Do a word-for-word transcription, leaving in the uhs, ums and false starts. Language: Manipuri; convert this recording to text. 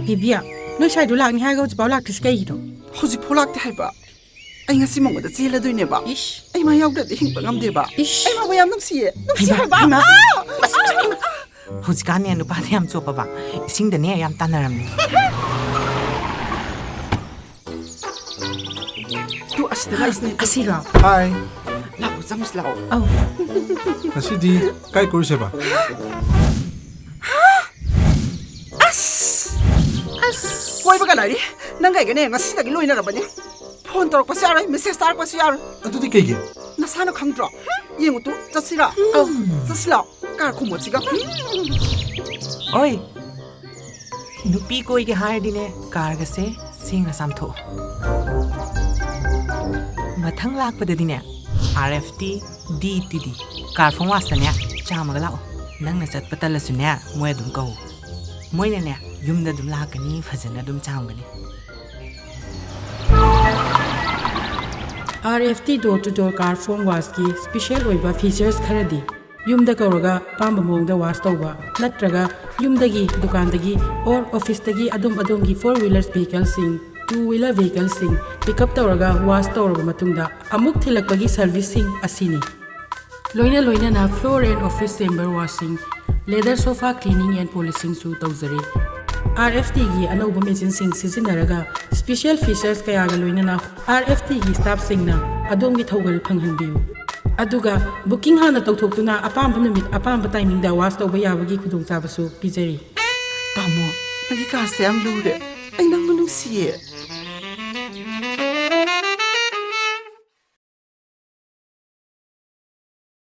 ꯕꯤꯕꯤꯌꯥ, ꯅꯣꯏ ꯁ꯭ꯋꯥꯏꯗꯣ ꯂꯥꯛꯅꯤ ꯍꯥꯏꯔꯒ ꯍꯧꯖꯤꯛꯐꯥꯎ ꯂꯥꯛꯇ꯭ꯔꯤꯁꯤ ꯀꯩꯒꯤꯅꯣ? ꯍꯧꯖꯤꯛꯐꯥꯎ ꯂꯥꯛꯇꯦ ꯍꯥꯏꯕ? ꯑꯩ ꯉꯁꯤ ꯃꯉꯣꯟꯗ ꯆꯦꯜꯂꯗꯣꯏꯅꯦꯕ꯫ ꯏꯁ꯫ ꯑꯩ ꯃꯥ ꯌꯥꯎꯗ꯭ꯔꯗꯤ ꯍꯤꯡꯕ ꯉꯝꯗꯦꯕ꯫ ꯏꯁ꯫ ꯑꯩ ꯃꯥꯕꯨ ꯌꯥꯝ ꯅꯨꯡꯁꯤꯌꯦ꯫ ꯅꯨꯡꯁꯤ ꯍꯩꯃꯥ, ꯍꯥꯏꯕ꯫ ꯍꯩꯃꯥ꯫ ꯑꯥ! ꯃꯁ-, ꯃꯁ-, ꯃꯁ-, ꯍꯧꯖꯤꯛꯀꯥꯟꯅꯦ ꯅꯨꯄꯥꯗ ꯌꯥꯝ ꯆꯣꯞꯄꯕ, ꯏꯁꯤꯡꯗꯅꯦ ꯌꯥꯝ ꯇꯥꯟꯅꯔꯝꯅꯤ꯫ ꯇꯨ ꯑꯁꯤꯗ ꯂꯥꯛꯏꯁꯤꯅꯦ꯫ ꯑꯁꯤꯔꯣ? ꯍꯥꯏ꯫ ꯂꯥꯛꯑꯣ, ꯆꯪꯉꯨꯁꯤ ꯂꯥꯛꯑꯣ꯫ ꯑꯧ꯫ ꯉꯁꯤꯗꯤ ꯀꯥꯏ ꯀꯣꯏꯔꯨꯁꯦꯕ? ꯑꯁ! ꯑꯁ! ꯀꯣꯏꯕꯒ ꯂꯥꯏꯔꯤ꯫ ꯅꯪꯒ ꯑꯩꯒꯅꯦ ꯉꯁꯤꯗꯒꯤ ꯂꯣꯏꯅꯔꯕꯅꯦ꯫ ꯐꯣꯟ ꯇꯧꯔꯛꯄꯁꯨ ꯌꯥꯔꯣꯏ, ꯃꯦꯁꯦꯖ ꯊꯥꯔꯛꯄꯁꯨ ꯌꯥꯔꯣꯏ꯫ ꯑꯗꯨꯗꯤ ꯀꯩꯒꯤ? ꯅꯁꯥꯅ ꯈꯪꯗ꯭ꯔꯣ? ꯌꯦꯡꯉꯨ ꯇꯨ, ꯆꯠꯁꯤꯔꯣ? ꯑꯧ, ꯆꯠꯁꯤ ꯂꯥꯛꯑꯣ꯫ ꯀꯥꯔ ꯈꯨꯝꯃꯣꯠꯁꯤꯒ꯫ ꯑꯣꯏ, ꯅꯨꯄꯤ ꯀꯣꯏꯒꯦ ꯍꯥꯏꯔꯗꯤꯅꯦ, ꯀꯥꯔꯒꯁꯦ ꯁꯦꯡꯅ ꯆꯥꯝꯊꯣꯛꯑꯣ꯫ ꯃꯊꯪ ꯂꯥꯛꯄꯗꯗꯤꯅꯦ, R F T, D T D, car foam ꯋꯥꯁꯇꯅꯦ ꯆꯥꯝꯃꯒ ꯂꯥꯛꯑꯣ꯫ ꯅꯪꯅ ꯆꯠꯄ ꯇꯜꯂꯁꯨꯅꯦ, ꯃꯣꯏ ꯑꯗꯨꯝ ꯀꯧ꯫ ꯃꯣꯏꯅꯅꯦ, ꯌꯨꯝꯗ ꯑꯗꯨꯝ ꯂꯥꯛꯀꯅꯤ, ꯐꯖꯅ ꯑꯗꯨꯝ ꯆꯥꯝꯒꯅꯤ꯫ R F T door to door car foam washꯀꯤ special ꯑꯣꯏꯕ features ꯈꯔꯗꯤ: ꯌꯨꯝꯗ ꯀꯧꯔꯒ ꯑꯄꯥꯝꯕ ꯃꯑꯣꯡꯗ wash ꯇꯧꯕ, ꯅꯠꯇ꯭ꯔꯒ ꯌꯨꯝꯗꯒꯤ, ꯗꯨꯀꯥꯟꯗꯒꯤ or officeꯇꯒꯤ ꯑꯗꯣꯝ ꯑꯗꯣꯝꯒꯤ four wheelers vehicleꯁꯤꯡ, two wheeler vehicleꯁꯤꯡ pick up ꯇꯧꯔꯒ wash ꯇꯧꯔꯕ ꯃꯇꯨꯡꯗ ꯑꯃꯨꯛ ꯊꯤꯜꯂꯛꯄꯒꯤ serviceꯁꯤꯡ ꯑꯁꯤꯅꯤ꯫ ꯂꯣꯏꯅ ꯂꯣꯏꯅꯅ floor and office chamber washing, leather sofa cleaning and polishingꯁꯨ ꯇꯧꯖꯔꯤ꯫ ꯑꯥꯔ ꯑꯦꯐ ꯇꯤꯒꯤ ꯑꯅꯧꯕ machineꯁꯤꯡ ꯁꯤꯖꯤꯟꯅꯔꯒ special features ꯀꯌꯥꯒ ꯂꯣꯏꯅꯅ ꯑꯥꯔ ꯑꯦꯐ ꯇꯤꯒꯤ staffꯁꯤꯡꯅ ꯑꯗꯣꯝꯒꯤ ꯊꯧꯒꯜ ꯐꯪꯍꯟꯕꯤꯌꯨ꯫ ꯑꯗꯨꯒ booking ꯍꯥꯟꯅ ꯇꯧꯊꯣꯛꯇꯨꯅ ꯑꯄꯥꯝꯕ ꯅꯨꯃꯤꯠ, ꯑꯄꯥꯝꯕ timingꯗ wash ꯇꯧꯕ ꯌꯥꯕꯒꯤ ꯈꯨꯗꯣꯡꯆꯥꯕꯁꯨ ꯄꯤꯖꯔꯤ꯫ ꯇꯥꯃꯣ, ꯅꯪꯒꯤ ꯀꯥꯔꯁꯦ ꯌꯥꯝ ꯂꯨꯔꯦ꯫ ꯑꯩ ꯅꯪꯕꯨ ꯅꯨꯡꯁꯤꯌꯦ꯫